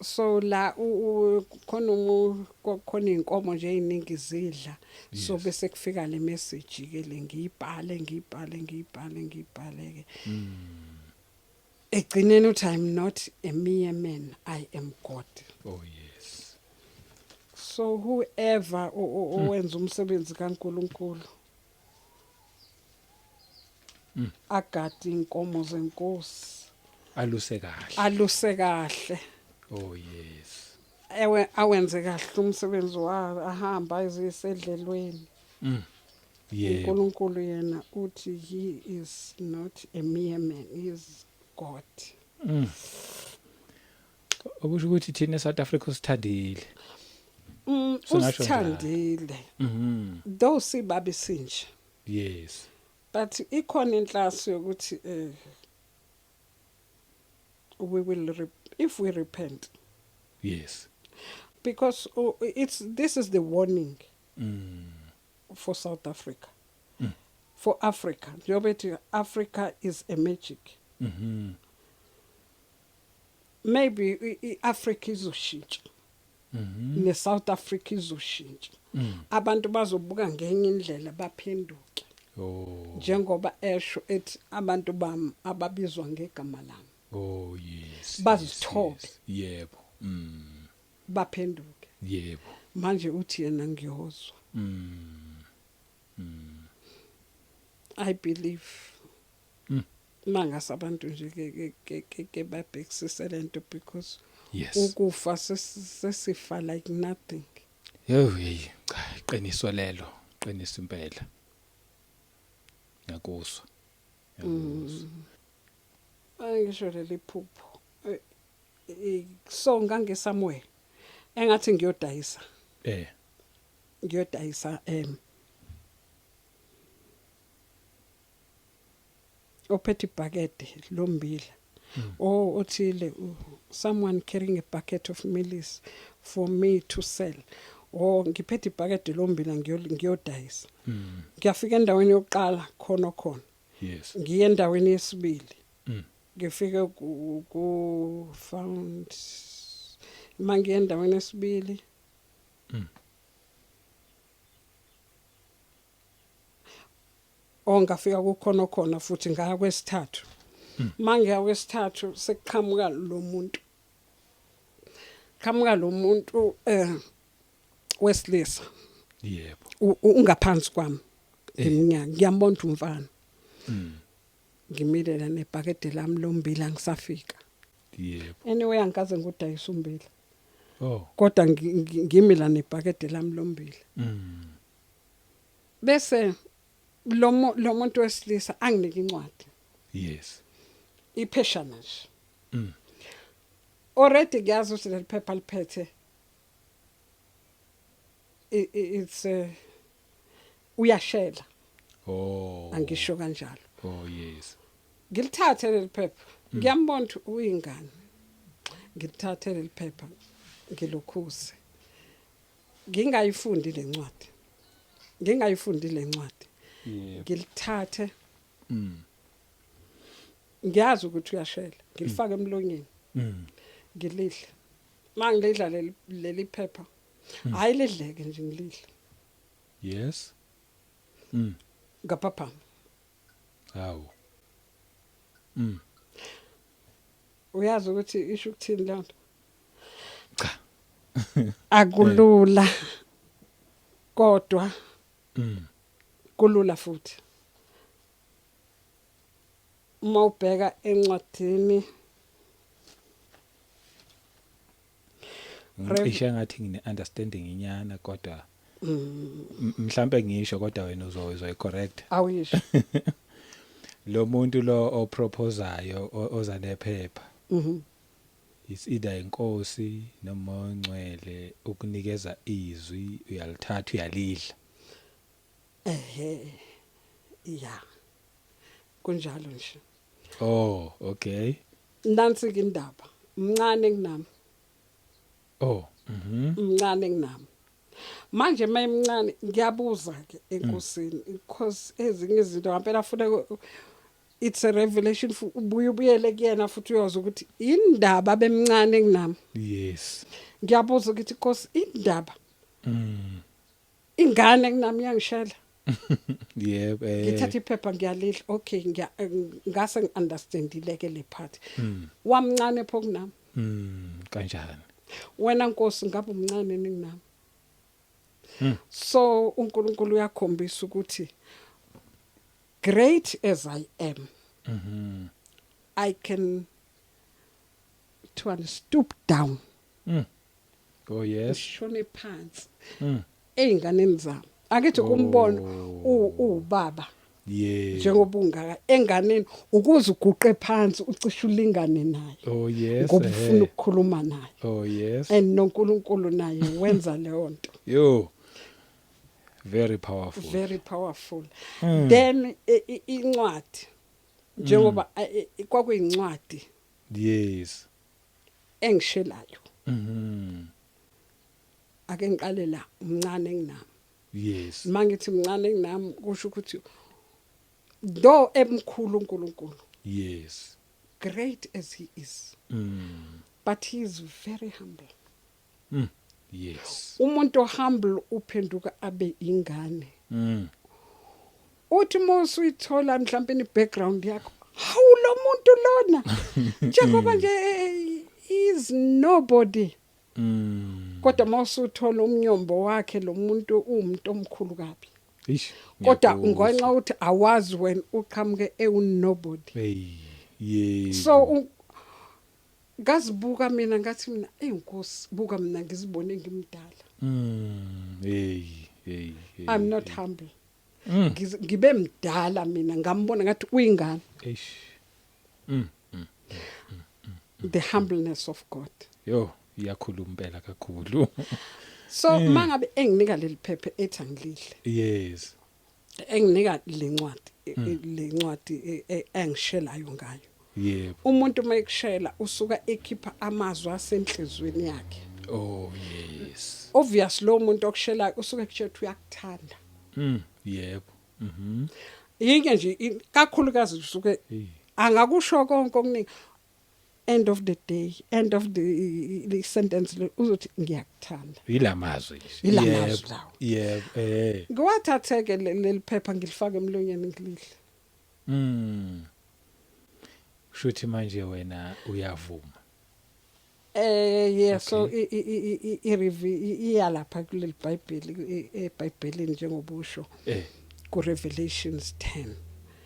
So la khona khona inkomo nje eziningi zidla, so bese kufika le message ke le, ngiyibhale ngiyibhale ngiyibhale ngiyibhale ke. Egcineni uthi, "I'm not a mere man, I am God." Oh yes. So whoever owenza umsebenzi kaNkuluNkulu, agade inkomo zenkosi, Aluse kahle. Aluse kahle. Oh yes. Ewe, awenze kahle umsebenzi wawo, ahamba ayizisedlelweni. uNkulunkulu yena uthi he is not a mere man, he is God. Okusho ukuthi thina eSouth Africa usithandile. Singasho njalo. Usithandile. Though sibabe sinje. But ikhona inhloso yokuthi we will if we repent. Because, oh, it's this is the warning for South Africa. For Africa. Njengoba ethi Africa is a magic. Maybe iAfrica izoshintsha. NeSouth Africa izoshintsha. Abantu bazobuka ngenye indlela, baphenduke. Oh. Njengoba esho ethi abantu bami ababizwa ngegama lami. Oh yes. Bazithobe. Yes. Yebo. Baphenduke. Manje uthi yena ngiyozwa. I believe. Mangase abantu nje ke babhekisise lento because ukufa sesifa like nothing. Yo hey, cha, iqiniso lelo, qiniso impela. Ngiyakuzwa. Ngiyakuzwa. Angisho leli phupho. So ngange somewhere engathi ngiyodayisa. Ngiyodayisa ophethe ibhakede lombila. Oh, othile, someone carrying a bucket of mealies for me to sell. Oh, ngiphethe ibhakede lombila, ngiyodayisa. Ngiyafika endaweni yokuqala, khona khona. Ngiye endaweni yesibili. Ngifike ku found mangiye endaweni yesibili. Oh, ngafika kukhona khona futhi, ngaya kwesithathu. Mangiya kwesithathu, sekuqhamuka lo muntu. Qhamuka lo muntu wesilisa. Ungaphansi kwami ngeminyaka, ngiyambona ukuthi umfana. Ngimile la nebhakede lami lombila, ngisafika. Anyway, angikaze ngudayisa umbila. Kodwa ngimi la nebhakede lami lombila. Bese Lo muntu wesilisa anginike incwadi, ipheshana nje. Already ngiyazi ukuthi leli phepha liphethe it's uyashela. Angisho kanjalo. Oh yes. Ngilithathe leli phepha, ngiyambona ukuthi uyingane. Ngilithathe leli phepha, ngilokhuse, ngingayifundi lencwadi, ngingayifundi lencwadi. Ngilithathe, ngiyazi ukuthi uyashela, ngilifake emlonyeni, ngilidle. Mangilidla leli phepha, hayi, lidleke nje, ngilidle. Yes. Ngaphaphama. Hawu. Uyazi ukuthi isho ukuthini leyo nto? Cha. Akulula, kodwa kulula futhi. Uma ubheka encwadini Ngicishe ngathi ngine understanding inyana, kodwa mhlambe ngisho, kodwa wena uzoyi correct. Awuyisho. Lo muntu lo oproposayo, oza nephepha, it's either inkosi noma ongcwele ukunikeza izwi, uyalithatha, uyalidla. Ehe, ya, kunjalo nje. Oh, okay. Nansi ke indaba, mncane kunami. Oh. Mncane kunami. Manje mayimncane, ngiyabuza ke enkosini, because ezinye izinto ngempela funeka, it's a revelation, ubuye ubuyele kuyena futhi uyozwa ukuthi indaba bemncane kunami. Ngiyabuza ukuthi, Nkosi, indaba ingane kunami iyangishela. Yebo. Ngithatha iphepha, ngiyalidla. Okay, ngiya ngase ngiunderstandile ke le part. Wamncane pho kunami. Kanjani? Wena Nkosi, ngabe umncane ninginami? So uNkulunkulu uyakhombisa ukuthi great as I am, I can to stoop down. Oh yes. Ngishone phansi einganeni zami. Akithi kumbono uwubaba njengoba ungaka enganeni, ukuze uguqe phansi, ucishe ulingane naye, Oh yes. ngoba ufuna ukukhuluma naye. Oh yes. And noNkulunkulu naye wenza leyo nto. Yo. Very powerful. Very powerful. Then incwadi, njengoba kwakuyincwadi engishelayo. Ake ngiqale la, umncane kunami. Mangithi mncane kunami, kusho ukuthi though emkhulu uNkulunkulu, great as he is, but he is very humble. Umuntu ohumble uphenduka abe ingane. Uthi mose uyithola mhlawumbe ni background yakho, hawu, lo muntu lona njengoba nje is nobody, kodwa mawusuthola umnyombo wakhe, lo muntu umuntu omkhulu kabi. Ish. Kodwa Ngiyakuzwa. ngenxa ukuthi awazi wena, uqhamuke ewu nobody. Hey. Yeah. So ngazibuka mina, ngathi mina, eyinkosi, buka mina, ngizibone ngimdala. Hey, hey, hey. I'm not humble. Ngibe mdala mina, ngambona ngathi uyingane. Eish. The humbleness of God. Yo, iyakhuluma impela kakhulu. So mangabe enginika leli phepha, ethi angilidle, enginika lencwadi engishelayo ngayo, umuntu mayekushela usuka ekhipha amazwi asenhlizweni yakhe. Oh yes. Obvious, lo muntu okushelayo usuke ekutshela ukuthi uyakuthanda. Yebo. Yinke nje kakhulukazi usuke Hey. angakusho konke okuningi, end of the day, end of the sentence le, uzothi ngiyakuthanda. Ilamazwi nje. Ilamazwi lawo. Yebo. Ngiwathatheke leli phepha, ngilifake emlonyeni, ngilidle. Shuthi manje wena uyavuma. Yeah, so i review iya lapha kuleli Bible, eBhayibhelini, njengobusho ku Revelations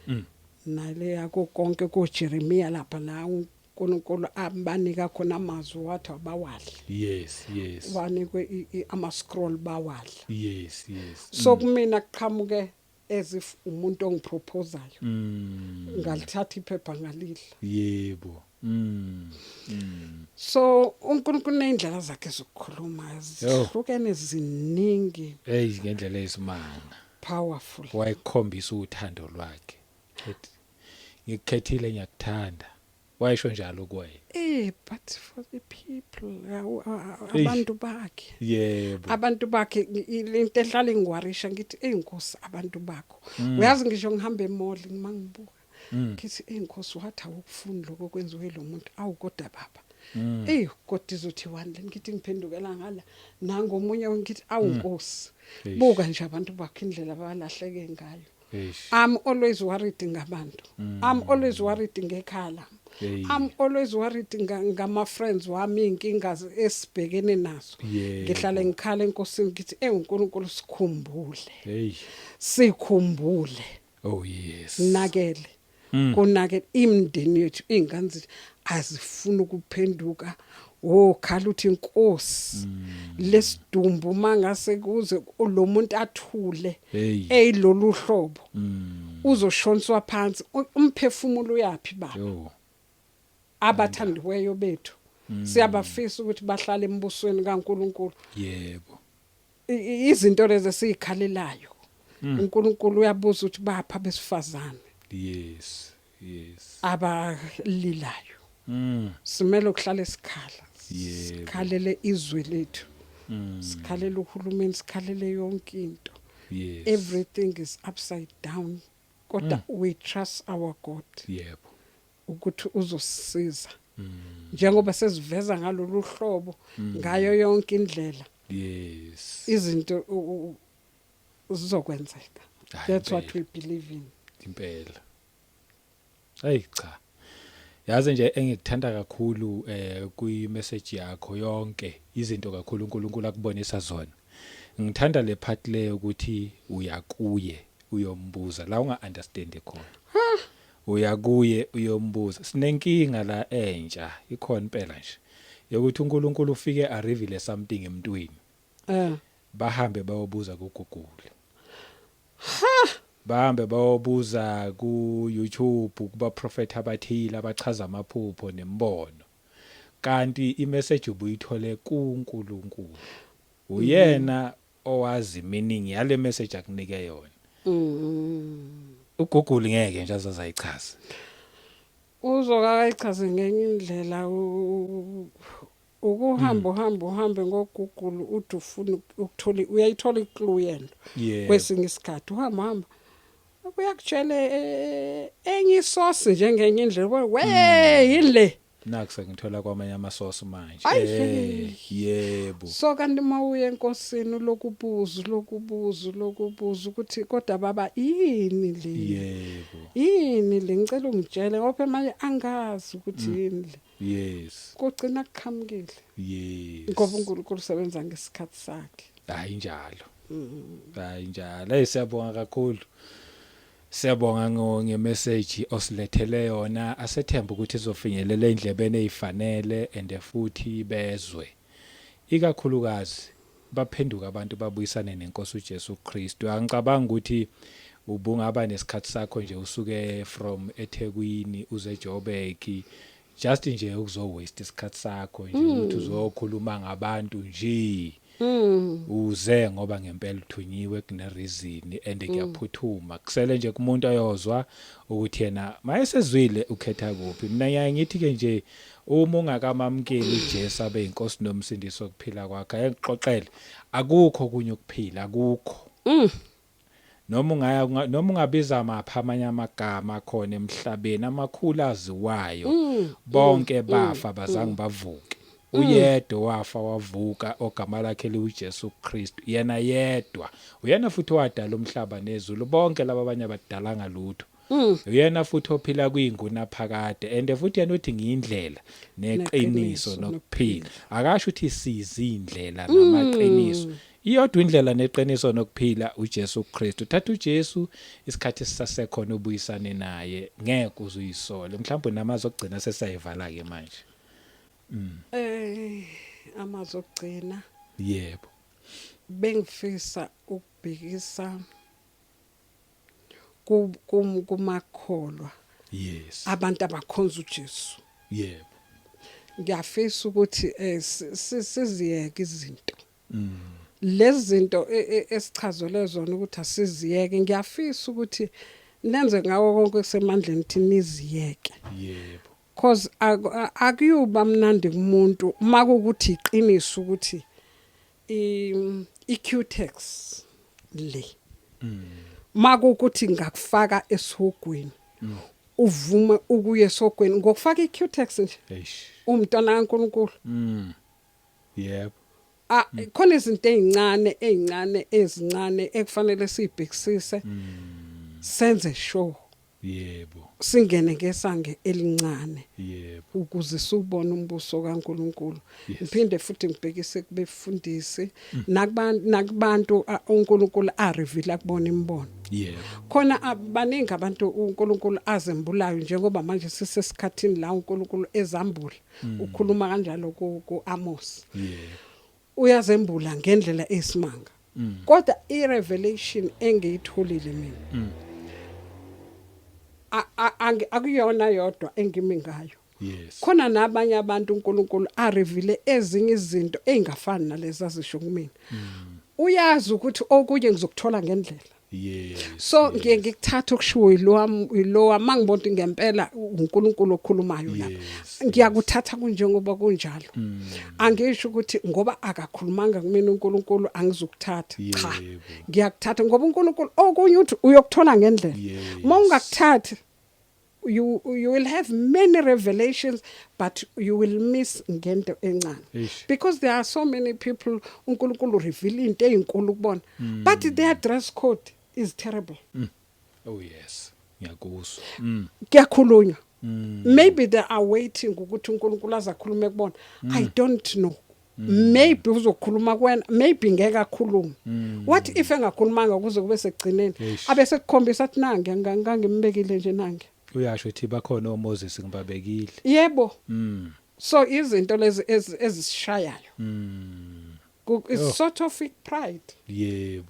10. Nale yako konke ku Jeremiah lapha, la uNkulunkulu abanika khona amazwi, wathi abawadle. Yes. Wanikwe ama scroll, bawadla. Yes. So kumina kuqhamuke As if umuntu ongiproposayo, ngalithatha iphepha ngalidla. yebo mm So uNkulunkulu nendlela zakhe zokukhuluma zihlukene, ziningi. Hey, ngendlela eyisimanga. Powerful. Wayekhombisa uthando lwakhe, ethi ngikukhethile, ngiyakuthanda, wayesho njalo kuwe. But for the people, abantu bakhe. Abantu bakhe, into ehlala ingiworrisha, ngithi, "Ey Nkosi, abantu bakho." Uyazi, ngisho ngihamba emall, mangibuka ngithi, "Ey Nkosi, wathi awukufuni lokho kwenziwe lo muntu. Awu kodwa baba, ey kodwa izothi one le." Ngithi ngiphendukela ngala nangomunye, ngithi, "Awu Nkosi, buka nje abantu bakho, indlela abalahleke ngayo." I'm always worried ngabantu. I'm always worried ngekhaya lami. I'm always worried ngama friends wami, inkinga esibhekene nazo. Ngihlale ngikhala enkosini, ngithi, "Ey uNkulunkulu, sikhumbule." Sikhumbule. Oh yes. Nakele. Kunake imindeni yethu, izingane zethu azifuni ukuphenduka. Wokhala uthi, "Inkosi, lesidumbu mangase kuze lo muntu athule eyilolu hlobo, uzoshoniswa phansi, umphefumulo uyapi baba?" Yo. Abathandiweyo bethu siyabafisa ukuthi bahlale embusweni kaNkuluNkulu. Izinto lezi esizikhalelayo, uNkulunkulu uyabuza ukuthi bapha besifazane abalilayo. Simele ukuhlala esikhala, sikhalele izwe lethu, sikhalele uhulumeni, sikhalele yonke into. Everything is upside down, kodwa we trust our God ukuthi uzosisiza, njengoba sesiveza ngalolu hlobo ngayo yonke indlela. Izinto zizokwenzeka. Hayi, That's what impela. we believe in. Impela. Hey cha, yazi nje engikuthanda kakhulu kwi message yakho yonke, izinto kakhulu uNkulunkulu akubonisa zona. Ngithanda le part le ukuthi uya kuye uyombuza la unga understand khona. Uya kuye uyombuza. Sinenkinga la entsha ikhona impela nje, yokuthi uNkulunkulu ufike a reveal something emntwini, bahambe bayobuza ku Google, bahambe bayobuza ku YouTube kuba prophet abathile abachaza amaphupho nembono, kanti imessage ubuyithole kuNkulunkulu. Uyena owazi meaning yale message akunike yona. uGoogle ngeke nje azazayichaza. Uzokakayichaze ngenye indlela. Ukuhamba uhamba uhambe ngoGoogle, uthi ufuna ukuthola, uyayithola iclue yento. Kwesinye isikhathi uhamba hamba, kuyakutshela enye isource njengenye indlela, we yile. Naku sengithola kwamanye amasource manje. Ayi, Yebo. So kanti mawuye enkosini, lokubuza, lokubuza, lokubuza ukuthi, "Kodwa baba, yini le? Yini le? Ngicela ungitshele, ngoba manje angazi ukuthi yini le." Kugcina kuqhamukile, ngoba uNkulunkulu usebenza ngesikhathi sakhe. Hayi njalo, hayi njalo. Hey, siyabonga kakhulu, siyabonga ngemessage osilethele yona. Asethemba ukuthi izofinyelela endlebeni ezifanele and futhi bezwe, ikakhulukazi baphenduka abantu, babuyisane nenkosi uJesu Kristu. Angicabanga ukuthi ubungaba nesikhathi sakho nje usuke from eThekwini uze eJoburg just nje ukuzo waste isikhathi sakho nje ukuthi uzokhuluma ngabantu nje. Uze ngoba ngempela uthunyiwe, kune reason and kuyaphuthuma. Kusele nje kumuntu oyozwa ukuthi yena mayesezwile ukhetha kuphi. Mina ngiyaye ngithi ke nje, uma ungakamamkeli uJesu abe inkosi nomsindisi wokuphila kwakhe, ayengixoxele, akukho kunye ukuphila, akukho. Noma ungaya noma ungabiza mapha amanye amagama akhona emhlabeni amakhulu aziwayo, bonke bafa, bazange bavuke. Uyedwa wafa wavuka, ogama lakhe liuJesu Kristu, yena yedwa. Uyena futhi wadala umhlaba nezulu, bonke laba abanye abadalanga lutho. Uyena futhi ophila kuyinguna phakade, and futhi yena uthi, "Ngiyindlela neqiniso Neqiniso nokuphila." Akasho ukuthi sizindlela namaqiniso. Iyodwa indlela neqiniso nokuphila, uJesu Kristu. Thatha uJesu isikhathi sisasekhona, ubuyisane naye, ngeke uzuyisole. Mhlawumbe namazwi okugcina, sesiyayivala ke manje. Amazwi okugcina, bengifisa ukubhekisa Kumakholwa, abantu abakhonza uJesu, ngiyafisa ukuthi siziyeke izinto lezi zinto esichazelwe zona ukuthi asiziyeke. Ngiyafisa ukuthi nenze ngawo konke kusemandleni ukuthi niziyeke, cause akuyuba mnandi kumuntu makukuthi iqiniso ukuthi i-Cutex le, makukuthi ngakufaka esihogweni, uvume ukuya esihogweni ngokufaka i-Cutex nje, umntwana kaNkuluNkulu. Yebo. Ah, khona izinto ezincane ezincane ezincane ekufanele sibhekisise, senze sure singene ngesange elincane ukuze siubone umbuso kaNkuluNkulu. Ngiphinde futhi ngibhekise kubefundisi nakubantu uNkulunkulu areveal kubona imibono. Khona baningi abantu uNkulunkulu azembulayo, njengoba manje sisesikhathini la uNkulunkulu ezambula, ukhuluma kanjalo ku Amos. Uyazembula ngendlela esimanga. Kodwa irevelation engiyitholile mina, akuyona yodwa engimi ngayo. Khona nabanye abantu uNkulunkulu areveal ezinye izinto ezingafani nalezi azisho kumina. Uyazi ukuthi okunye ngizokuthola ngendlela. So ngiye ngikuthatha okushiwo yilowami, yilowa mangibona ukuthi ngempela uNkulunkulu okhulumayo lapha. Ngiyakuthatha kunjengoba kunjalo. Angisho ukuthi ngoba akakhulumanga kumina uNkulunkulu angizukuthatha. Cha. Ngiyakuthatha ngoba uNkulunkulu okunye uthi uyokuthola ngendlela. Uma ungakuthathi, you will have many revelations, but you will miss ngento encane, because there are so many people uNkulunkulu reveal into ezinkulu kubona, but their dress code is terrible. Oh yes, ngiyakuzwa. Kuyakhulunywa. Maybe they are waiting ukuthi uNkulunkulu azakhulume kubona. I don't know, maybe uzokhuluma kuwena, maybe ngeke akhulume. What if engakhulumanga kuze kube sekugcineni, abese kukhombisa athi nange ngangimbekile nje nange? Uyasho ethi bakhona oMoses ngibabekile. Yebo. So izinto lezi ezisishayayo, it's sort of pride.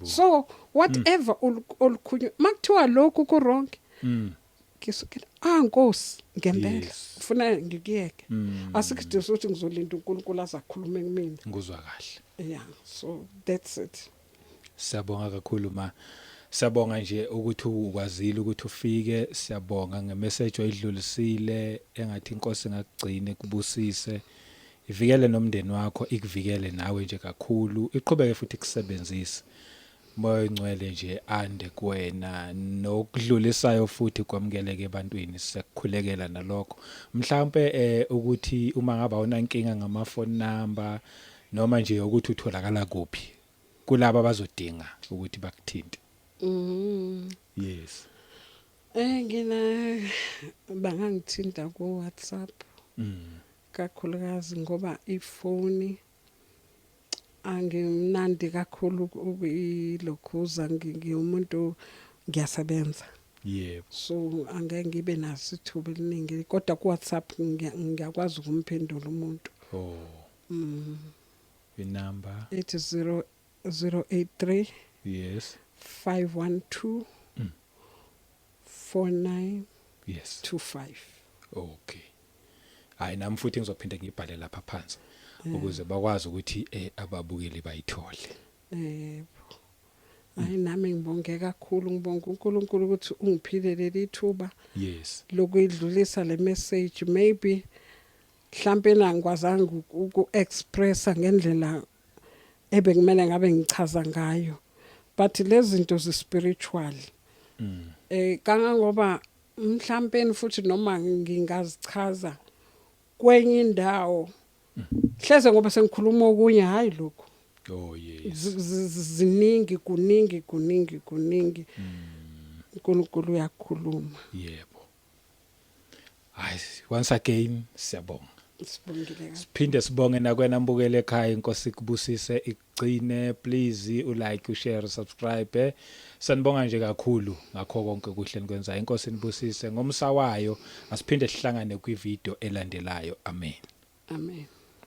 So whatever olukhulunywa, makuthiwa lokhu ku wrong, ngisuke, ah Nkosi, ngempela ufuna ngikuyeke. Asikudingi ukuthi ngizolinda uNkulunkulu azakhulume kumina. Nguzwa kahle. Yeah, so that's it. Siyabonga kakhulu, ma. Siyabonga nje ukuthi ukwazile ukuthi ufike. Siyabonga ngemessage oyidlulisile, engathi inkosi ingakugcina, ikubusise. Ivikele nomndeni wakho, ikuvikele nawe nje kakhulu. Iqhubeke futhi kusebenzise. Moya oyingcwele nje ande kuwena, nokudlulisayo futhi kwamukeleke ebantwini, siyakukhulekela nalokho. Mhlawumbe ukuthi uma ngaba awunankinga ngama phone number noma nje ukuthi utholakala kuphi kulabo abazodinga ukuthi bakuthinte. Yes. Ngina bangangithinta ku WhatsApp kakhulukazi, ngoba ifoni angimnandi kakhulu ukuyilokhuza, ngiwumuntu ngiyasebenza. So angeke ngibe naso ithuba eliningi, kodwa ku WhatsApp ngiyakwazi ukumphendula umuntu. Oh. Inumber? It is 0083 512 49 25. Okay. Hayi, nami futhi ngizophinda ngibhale lapha phansi ukuze bakwazi ukuthi ababukeli bayithole. Yebo. Hayi, nami ngibonge kakhulu, ngibonga uNkulunkulu ukuthi ungiphile leli thuba lokuyidlulisa le message. Maybe mhlambe angikwazanga uku-expressa ngendlela ebekumele ngabe ngichaza ngayo, but lezi zinto zi spiritual, kangangoba mhlawumbe futhi noma ngingazichaza kwenye indawo hleze ngoba sengikhuluma okunye, hayi lokho. Oh yes. Ziningi, kuningi, kuningi, kuningi. uNkulunkulu uyakhuluma. Yebo. Hayi, once again siyabonga. Sibongile kakhulu. Siphinde sibonge nakwena mbukele ekhaya, inkosi ikubusise, ikugcine. Please ulike, ushare, subscribe. Sanibonga nje kakhulu ngakho konke kuhle nikwenzayo. Inkosi inibusise ngomsa wayo. Asiphinde sihlangane kwi video elandelayo. Amen. Amen.